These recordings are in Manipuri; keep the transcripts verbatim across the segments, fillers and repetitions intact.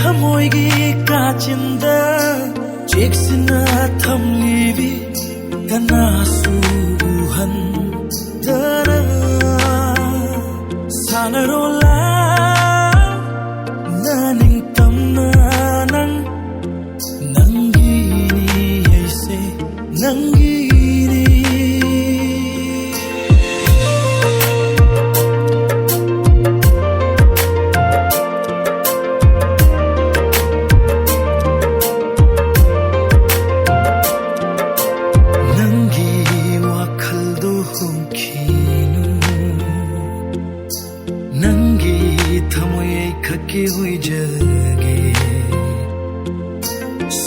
ꯊꯃꯣꯏꯒꯤ ꯀꯥꯆꯤꯟꯗ ꯆꯦꯛꯁꯤꯟꯅ ꯊꯝꯂꯤꯕꯤ ꯀꯅꯥꯁꯨ ꯎꯍꯟꯗꯅ꯫ ꯁꯥꯟꯅꯔꯣ ꯂꯥꯎꯅ ꯅꯤꯡꯇꯝꯅ ꯅꯪ, ꯅꯪꯒꯤꯅꯤ ꯑꯩꯁꯦ, ꯅꯪꯒꯤꯅꯤ꯫ ꯅꯪꯒꯤ ꯋꯥꯈꯜꯗꯣ ꯍꯣꯡꯈꯤꯅꯨ, ꯅꯪꯒꯤ ꯊꯃꯣꯏ ꯑꯩ ꯈꯛꯀꯤ ꯑꯣꯏꯖꯒꯦ꯫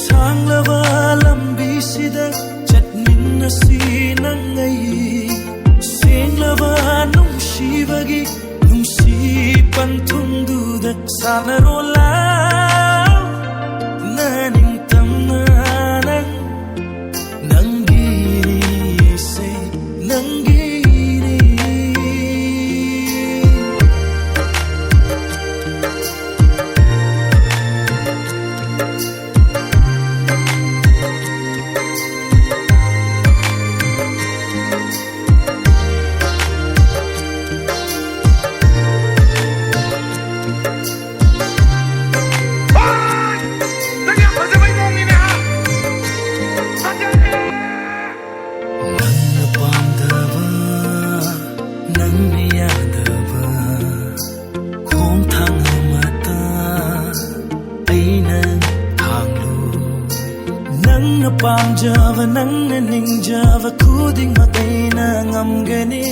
ꯁꯥꯡꯂꯕ ꯂꯝꯕꯤꯁꯤꯗ ꯆꯠꯃꯤꯟꯅꯁꯤ ꯅꯪ ꯑꯩ, ꯁꯦꯡꯂꯕ ꯅꯨꯡꯁꯤꯕꯒꯤ ꯅꯨꯡꯁꯤ ꯄꯟꯊꯨꯡꯗꯨꯗ ꯁꯥꯟꯅꯔꯣ ꯂꯥꯎꯅ ꯅꯤꯡꯇꯝꯅ ꯅꯪ, ꯅꯪꯒꯤꯁꯦ, ꯅꯪꯒꯤꯅꯤ꯫ ꯅꯪꯅ ꯄꯥꯝꯗꯕ, ꯅꯪꯅ ꯌꯥꯗꯕ ꯈꯣꯡꯊꯥꯡ ꯑꯃꯠꯇ ꯑꯩꯅ ꯊꯥꯡꯂꯣꯏ꯫ ꯅꯪꯅ ꯄꯥꯝꯖꯕ, ꯅꯪꯅ ꯅꯤꯡꯖꯕ ꯈꯨꯗꯤꯡꯃꯛ ꯑꯩꯅ ꯉꯝꯒꯅꯤ꯫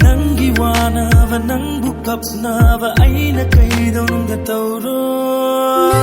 ꯅꯪꯒꯤ ꯋꯥꯅꯕ, ꯅꯪꯕꯨ ꯀꯞꯅꯕ ꯑꯩꯅ ꯀꯩꯗꯧꯅꯨꯡꯗ ꯇꯧꯔꯣꯏ꯫